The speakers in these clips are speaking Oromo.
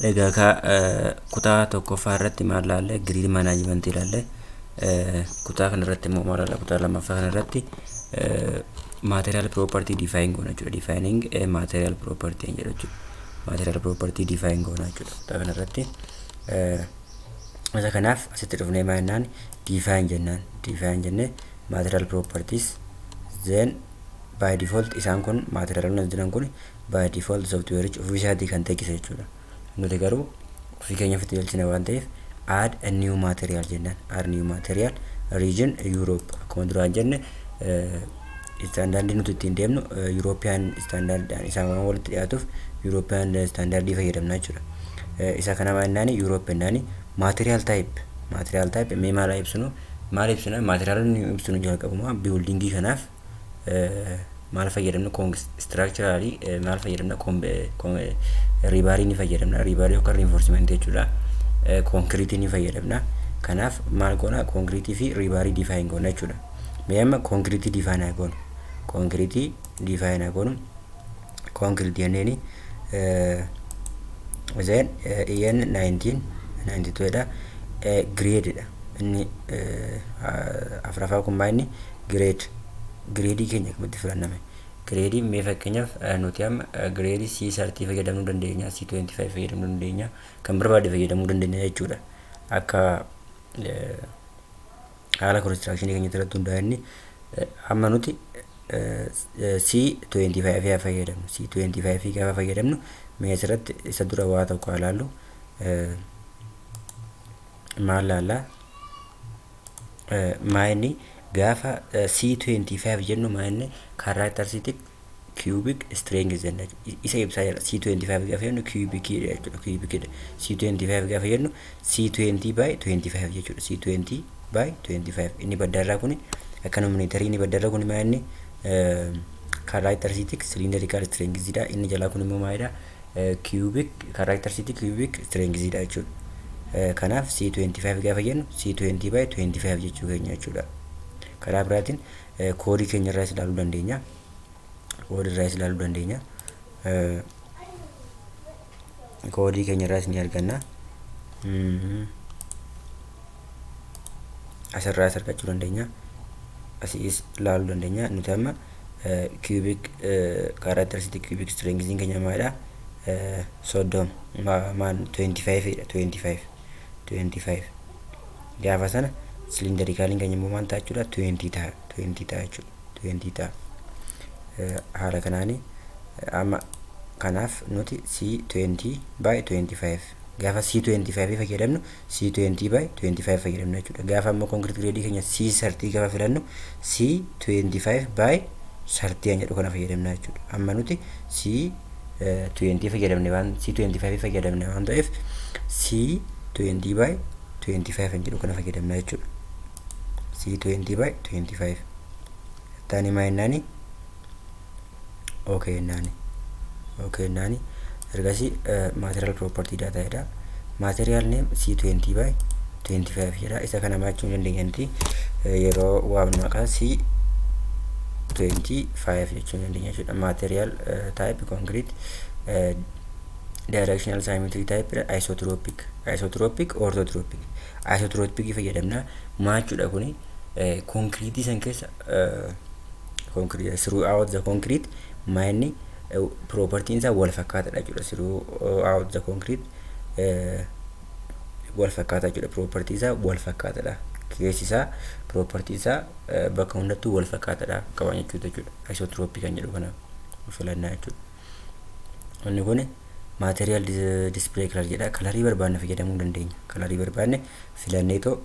Egaa kutaa tokkoffaa irratti maal laalle? Grid managementii ilaalle. Kutaa kana irratti immoo maal laalla? Kutaa lammaffaa kana irratti material property define goona jechuudha. Defining material property jedhu jechuudha. Material property define goona jechuudha. Kutaa kana irratti isa kanaaf asitti dhufnee maal jennaan? Define jennaan. Define jennee material properties, then by default isaan kun, materialonni as jiran kun, by default softwareichi ofii isaatii kan teechise jechuudha. Nuti garuu ofii keenya ofitti galchina waan ta'eef, add a new material jennaan. Add new material, region Europe. Akkuma duraan jenne, standardii nuti ittiin deemnu European standard isaan waan walitti dhiyaatuuf European standardii fayyadamna jechuudha. Isa kana maal jennaani? Europe jennaani. Material type, material type mee maal ibsinu? Maal ibsina? Materialonni ibsinu jalqabuma buildingii kanaaf maal fayyadamna? Structurally maal fayyadamna? Rebarii ni fayyadamna, rebarii yookaan reinforcement jechuudha. Concreteii ni fayyadamna. Kanaaf maal goona? Concreteii fi rebarii define goona jechuudha. Mee amma concreteii define haa goonu. Concreteii define haa goonu. Concreteii jenneeni, then EN 1992 dha. Grade dha. Inni afuraffaa kun maal inni? Grade. Gradeii keenya akkamitti filanname? Gradeii mee fakkeenyaaf nuti amma gradeii C30 fayyadamuu dandeenya, C25 fayyadamuu dandeenya, kan barbaade fayyadamuu dandeenya jechuudha. Akka haala constructionii keenya irratti hundaa'e inni amma nuti C25 haa fayyadamnu. C25 gaafa fayyadamnu, mee asirratti isa dura waa tokko haa ilaallu. Maal laallaa? Maa inni gaafa C25 jennu, maa inni characteristic cubic strength jenna, isa ibsaa jira. C25 gaafa jennu cubicidha jechuudha, cubicidha. C25 gaafa jennu C20 by 25 jechuudha. C20 by 25. Inni baddaarraa kuni akka numerator, inni baddaarraa kuni maa inni characteristic cylindrical strength dha. Inni jalaa kun immoo maalidha? Cubic, characteristic cubic strength dha jechuudha. Kanaaf C25 gaafa jennu C20 by 25 jechuu keenya jechuudha. Karaa biraatiin codeii keenya irraas ilaaluu dandeenya. Codeii irraas ilaaluu dandeenya. Codeii keenya irraas ni arganna. Asirraas argachuu dandeenya. Asiis ilaaluu dandeenya. Nuti amma cubic, characteristic cubic strength keenya maalidha? 30 maal, 25 dha. 25, 25 gaafa sana cylindricaliin keenya immoo maal ta'a jechuudha? 20 ta'a, 20 ta'a jechuudha, 20 ta'a. Haala kanaani amma kanaaf nuti C20 by 25, gaafa C25 fayyadamnu C20 by 25 fayyadamna jechuudha. Gaafa ammoo concrete gradeii keenya C30 gaafa filannu C25 by 30 kan jedhu kana fayyadamna jechuudha. Amma nuti C20 fayyadamne waan, C25 fayyadamne waan ta'eef, C20 by 25 kan jedhu kana fayyadamna jechuudha. C20 by 25 taani maa jennaani? Okay jennaani. Okay jennaani. Ergasii material property data jedha. Material name C20 by 25 jedha. Isa kana maachuu hin dandeenya nuti yeroo waamnu maqaa C25 jechuu hin dandeenya jechuudha. Material type concrete, directional symmetry type isotropic, isotropic, orthotropic. Isotropic fayyadamna maachuudha. Kuni concrete san keessa, concrete, throughout the concrete maanni propertyn isaa wal fakkaataadha jechuudha. Throughout the concrete wal fakkaataa jechuudha. Property isaa wal fakkaataadha. Keessi isaa, property isaa bakka hundattuu wal fakkaataadha qaba jechuudha jechuudha. Isotropic kan jedhu kana filannaa jechuudha. Inni kun material display color jedha. Colorii barbaanne fayyadamuu dandeenya. Colorii barbaanne filanneetoo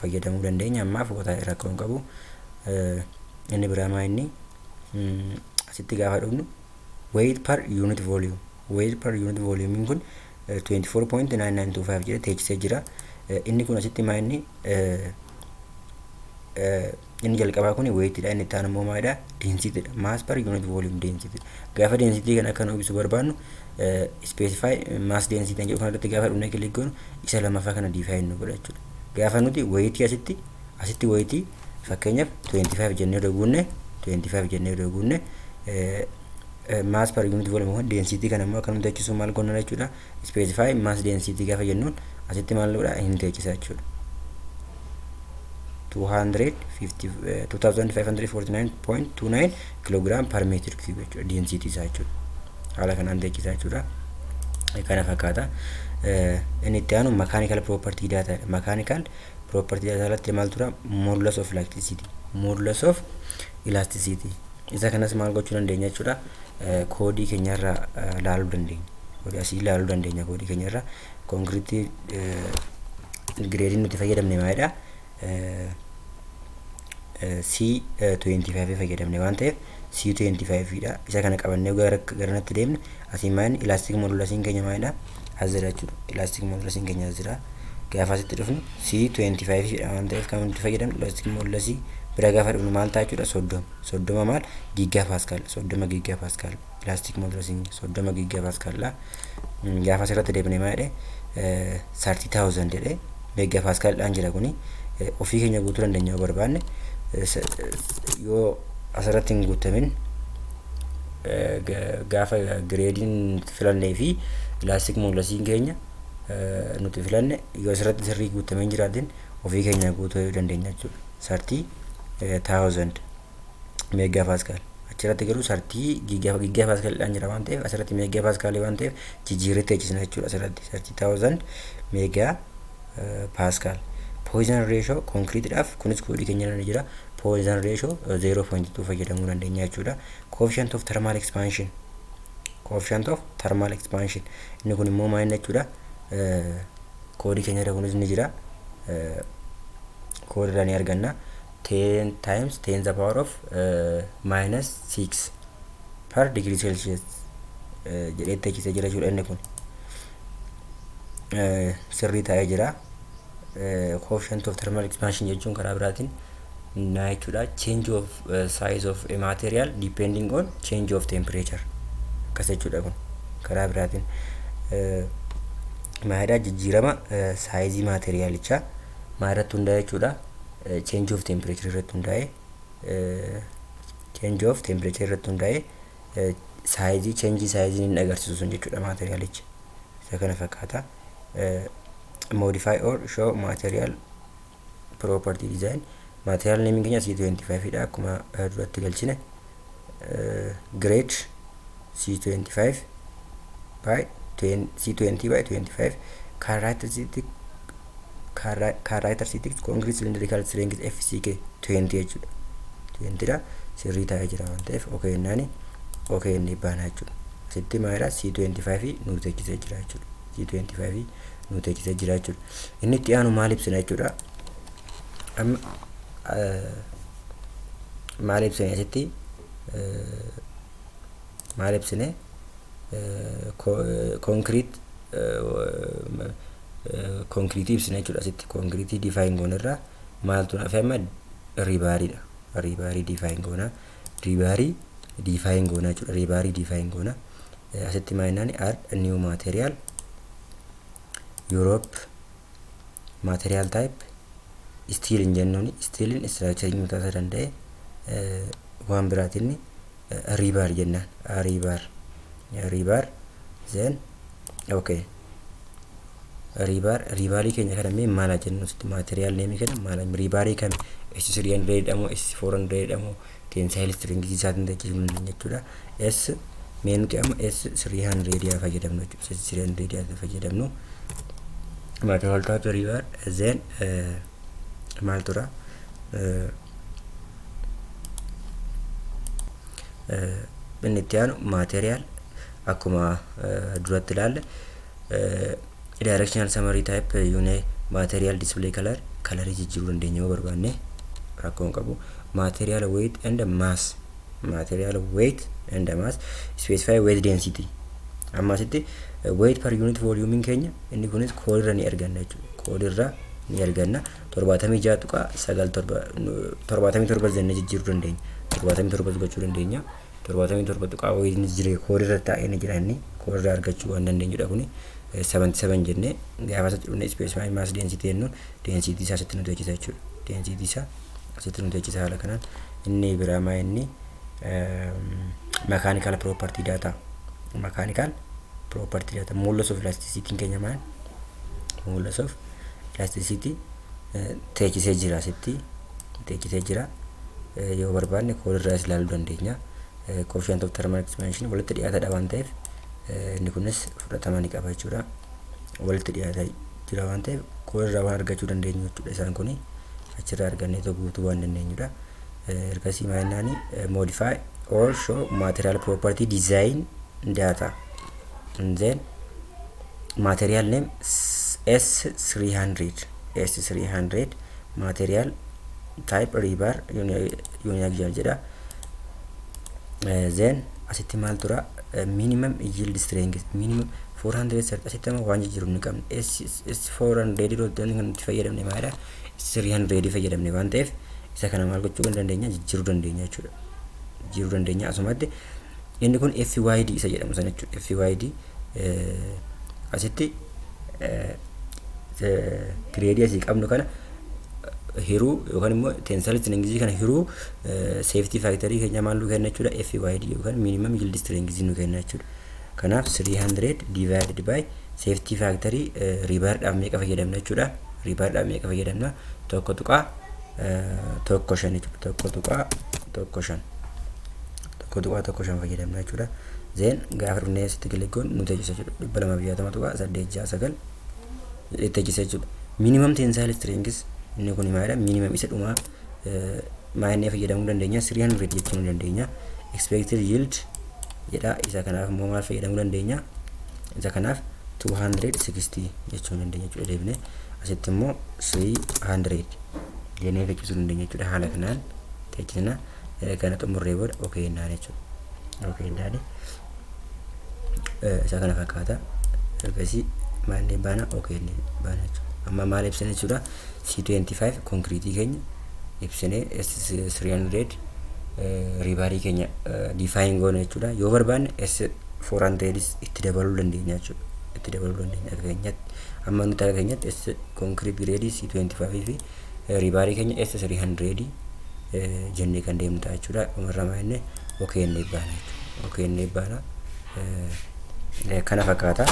fayyadamuu dandeenya. Ammaaf wata rakkoo hin qabu. Inni biraa maa inni asitti gaafa dhufnu weight per unit volume. Weight per unit volume kun 24.9925 jedhe teechisee jira. Inni kun asitti maa inni inni jalqabaa kun weightiidha. Inni itti aanu immoo maalidha? Densitydha. Mass per unit volume density. Gaafa density kana akka nu ibsu barbaannu, specify mass density kan jedhu kanarratti gaafa dhufnee click goonu, isa lammaffaa kana define nu godha jechuudha. Gaafa nuti weightii asitti weightii fakkeenyaaf 25 jennee odoo guunne, 25 jennee odoo guunne, Mass per unit volume kun density kana immoo akka nu teechisu maal goona jechuudha? Specify mass density gaafa jennuun asitti maal godha? Hin teechisa jechuudha. 250 2549.29 kilogram per meter cube jechuudha, density isaa jechuudha. Haala kanaan teechisa jechuudha. Kana fakkaata. Inni itti aanu mechanical property data. Mechanical property data irratti maal tura? Modulus of elasticity. Modulus of elasticity. Isa kanas maal gochuu dandeenya jechuudha? Koodii keenyarraa laaluu dandeenya. Koodii asii ilaaluu dandeenya koodii keenyarraa. Concrete gradeiin nuti fayyadamne maalidha? C25 fayyadamne waan ta'eef C25 dha. Isa kana qabannee gara garanatti deemne, asii maal elastic modulusiin keenya maalidha? As jira jechuudha. Elastic modulusiin keenya as jira. Gaafa asitti dhufnu C25 dha waan ta'eef kan nuti fayyadamnu elastic modulusii bira gaafa dhufnu maal ta'a jechuudha? 30. 30 maal? Giga pascal. 30 giga pascal. Elastic modulusiin 30 giga pascal dha. Gaafa asirratti deebine maal jedhee? 30,000 jedhee mega pascal dhaan jira kuni. Ofii keenya guutuu dandeenya yoo barbaanne. Yoo asirratti hin guutamin, gaafa gradeiin filannee fi elastic modulusiin keenya nuti filanne yoo asirratti sirrii guutamee hin jiraatin, ofii keenya guutuu dandeenya jechuudha. 30,000 mega pascal. Achirratti garuu 30 giga pascaliidhaan jira waan ta'eef, asirratti mega pascalii waan ta'eef jijjiirree teechisna jechuudha asirratti 30,000 mega pascal. Poisson ratio concreteiidhaaf kunis koodii keenya irra jira. Poisson ratio 0.2 fayyadamuu dandeenya jechuudha. Coefficient of thermal expansion. Coefficient of thermal expansion. Inni kun immoo maal jechuudha? Koodii keenya irra kunis ni jira. Koodii irraa ni arganna. 10 times 10 the power of minus 6 per degree Celsius jedhee teechisee jira jechuudha inni kun. Sirrii taa'ee jira. Coefficient of thermal expansion jechuun karaa biraatiin naa jechuudha, change of size of a material depending on change of temperature akkas jechuudha. Kun karaa biraatiin maalidha? Jijjiirama sizeii materialichaa maal irratti hundaa'e jechuudha? Change of temperature irratti hundaa'e. Change of temperature irratti hundaa'e sizeii, change sizeiin inni agarsiisu sun jechuudha materialichi. Isa kana fakkaata. Modify or show material property design. Material naming keenya C25 dha, akkuma duratti galchine. Grade C25 by 20, C20 by 25. Characteristics concrete cylindrical strength FCK 20 jechuudha. 20 dha, sirrii taa'ee jira waan ta'eef okay jennaani, okay inni baana jechuudha. Asitti maalidha? C25 nuu teechisee jira jechuudha. C25 nuu teechisee jira jechuudha. Inni itti aanu maal ibsina jechuudha? Amma maal ibsine asitti? Maal ibsine? Concrete, concreteii ibsine jechuudha asitti. Concreteii define goone irraa maaltu hafe amma? Rebariidha. Rebarii define goona. Rebarii define goona jechuudha. Rebarii define goona. Asitti maal jennaani? Add new material, Europe, material type steel hin jennuuni. Steeliin structureii mataa isaa danda'e waan biraatiin rebar jennaan. Rebar, rebar, then okay. Rebar, rebarii keenya kana mee maal jennu asitti? Material nameii kana maal? Rebarii kami? S300 jedhamu, S400 jedhamu, tensile strength isaatiin teechisuu dandeenya jechuudha. S mee nuti amma S300 haa fayyadamnu jechuudha. S300 haa fayyadamnu. Material type rebar, then maal tura? Inni itti aanu material akkuma duratti ilaalle directional summary type une material display color, colorii jijjiiruu dandeenya yoo barbaanne, rakkoo hin qabu. Material weight and mass, material weight and mass, specify weight density. Amma asitti weight per unit volume keenya inni kunis koodirra ni arganna jechuudha. Koodirra ni arganna. 76.97, 77 jennee jijjiiruu dandeenya. 77 gochuu dandeenya. 77 tuqaa wayiin jire koodirra taa'ee ni jira, inni koodirra argachuu waan dandeenyudha kuni. 77 jennee gaafa asitti dhufne specify mass density jennuun density isaa asitti nuti hojjeta jechuudha. Density isaa asitti nuti hojjeta haala kanaan. Inni biraa maa? Inni Mechanical property data, mechanical property data, modulus of elasticity keenya maal? Modulus of elasticity teechisee jira, asitti teechisee jira. Yoo barbaanne koodiirraas ilaaluu dandeenya. Coefficient of thermal expansion walitti dhiyaatadha waan ta'eef, inni kunis fudhatama ni qaba jechuudha. Walitti dhiyaataa jira waan ta'eef, koodiirraa waan argachuu dandeenyu jechuudha. Isaan kuni achirraa argannee guutuu waan dandeenyudha. Ergasii maal jennaani? Modify or show material property design data and then material name S300, S300, material type rebar uniaxial jedha. Then asitti maal tura? Minimum yield strength, minimum 400. Asitti amma waan jijjiiru hin qabne. S 400 yeroo kan nuti fayyadamne maalidha? S 300 fayyadamne waan ta'eef, isa kana maal gochuu kan dandeenya? Jijjiiruu dandeenya jechuudha. Jijjiiruu dandeenya asumatti. Inni kun FYD isa jedhamu sana jechuudha. FYD asitti gradeii asii qabnu kana hiruu yookaan immoo tensile strength kana hiruu safety factorii keenya maal nu kenna jechuudha? FYD yookaan minimum yield strength nu kenna jechuudha. Kanaaf 300 divided by safety factorii rebardaaf meeqa fayyadamna jechuudha? Rebardaaf meeqa fayyadamna? 1.15 jechuudha. 1.15, 1.15 fayyadamna jechuudha. Then gaafa dhufnee asitti click goonu nu teechisa jechuudha. 260.869 teechisa jechuudha. Minimum tensile strength inni kun maalidha? Minimum isa dhumaa maal fayyadamuu dandeenya? 300 jechuu ni dandeenya. Expected yield jedha. Isa kanaaf immoo maal fayyadamuu dandeenya? Isa kanaaf 260 jechuu dandeenya jechuudha. Deebinee asitti immoo 300 jennee teechisuu dandeenya jechuudha. Haala kanaan teechisna. Kana xumurree booda okay jennaan jechuudha. Okay jennaan, isa kana fakkaata. Ergasii maallee baana? Okay baana jechuudha. Amma maal ibsine jechuudha? C25 concreteii keenya ibsine, S300 rebarii keenya define goone jechuudha. Yoo barbaanne S400 itti dabaluu dandeenya jechuudha. Itti dabaluu dandeenya akka keenyatti. Amma nuti akka keenyatti S concrete gradeii C25 fi rebarii keenya S300 jennee kan deemnu ta'a jechuudha. Dhumarra maal jennee? Okay jennee baana jechuudha. Okay jennee baana. Kana fakkaata.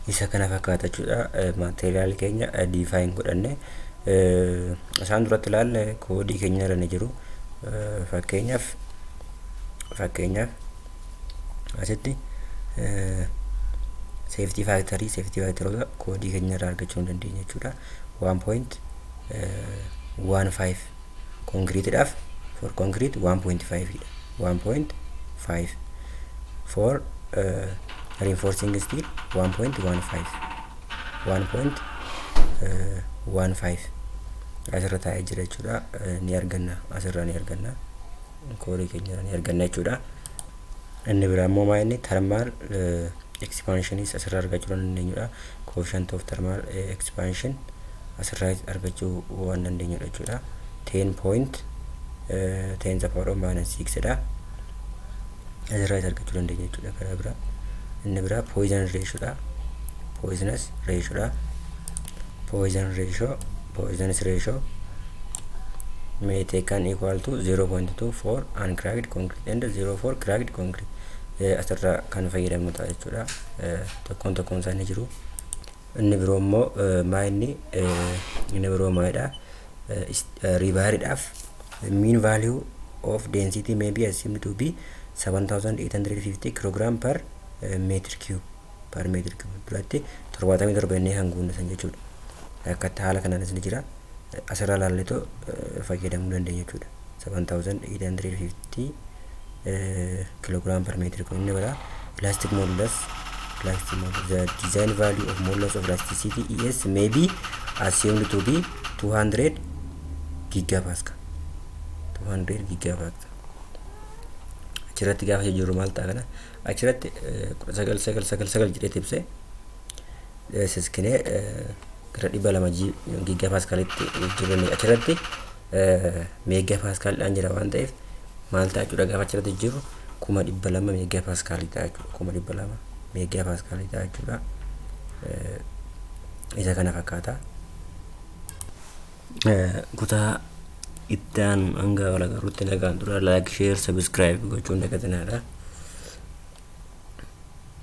Isa kana fakkaata jechuudha. Material keenya define godhanne. Isaan duratti ilaalle codeii keenya irra ni jiru. Fakkeenyaaf asitti safety factorii, safety factoroota codeii keenya irraa argachuu ni dandeenya jechuudha. 1.15 concreteiidhaaf, for concrete 1.5 dha. 1.5 for reinforcing steel, 1.15, 1.15 asirra taa'ee jira jechuudha. Ni arganna, asirraa ni arganna, codeii keenya irraa ni arganna jechuudha. Inni biraa immoo maal? Inni thermal expansionis asirraa argachuu dandeenyudha. Coefficient of thermal expansion asirraa argachuu waan dandeenyudha jechuudha. 10 point 10 the power of minus 6 dha. Asirraa argachuu dandeenya jechuudha. Karaa biraa inni biraa Poisson ratio dha. Poisson's ratio dha. Poisson ratio, Poisson's ratio may taken equal to 0.2 for uncracked concrete and 0 for cracked concrete. Asirraa kan fayyadamnu ta'a jechuudha. Tokkoon tokkoon isaanii jiru. Inni biroo immoo maa inni? Inni biroo maalidha? Rebariidhaaf mean value of density may be assumed to be 7850 kilogram per meter cube, per meter cube. Duratti 77 inni kan guunne jechuudha. Akkatti haala kanaanis ni jira. Asirraa ilaalletoo fayyadamuu dandeenya jechuudha. 7850 kilogram per meter cube. Inni biraa elastic modulus, elastic modulus. The design value of modulus of elasticity ES may be assumed to be 200 gigapascal, 200 gigapascal. Achirratti gaafa jijjiirru maal ta'a? Kana achirratti 19.999 jedhee ibsee siskinee gara 200 gigapascalitti jijjiirranne. Achirratti mega pascaliidhaan jira waan ta'eef, maal ta'a jechuudha? Gaafa achirratti jijjiirru 200,000 mega pascalii ta'a jechuudha. 200,000 mega pascalii ta'a jechuudha. Isa kana fakkaata. Kutaa Itti aanu hanga wal agarruutti nagaan tura. Like, share, subscribe gochuun dagatinaa.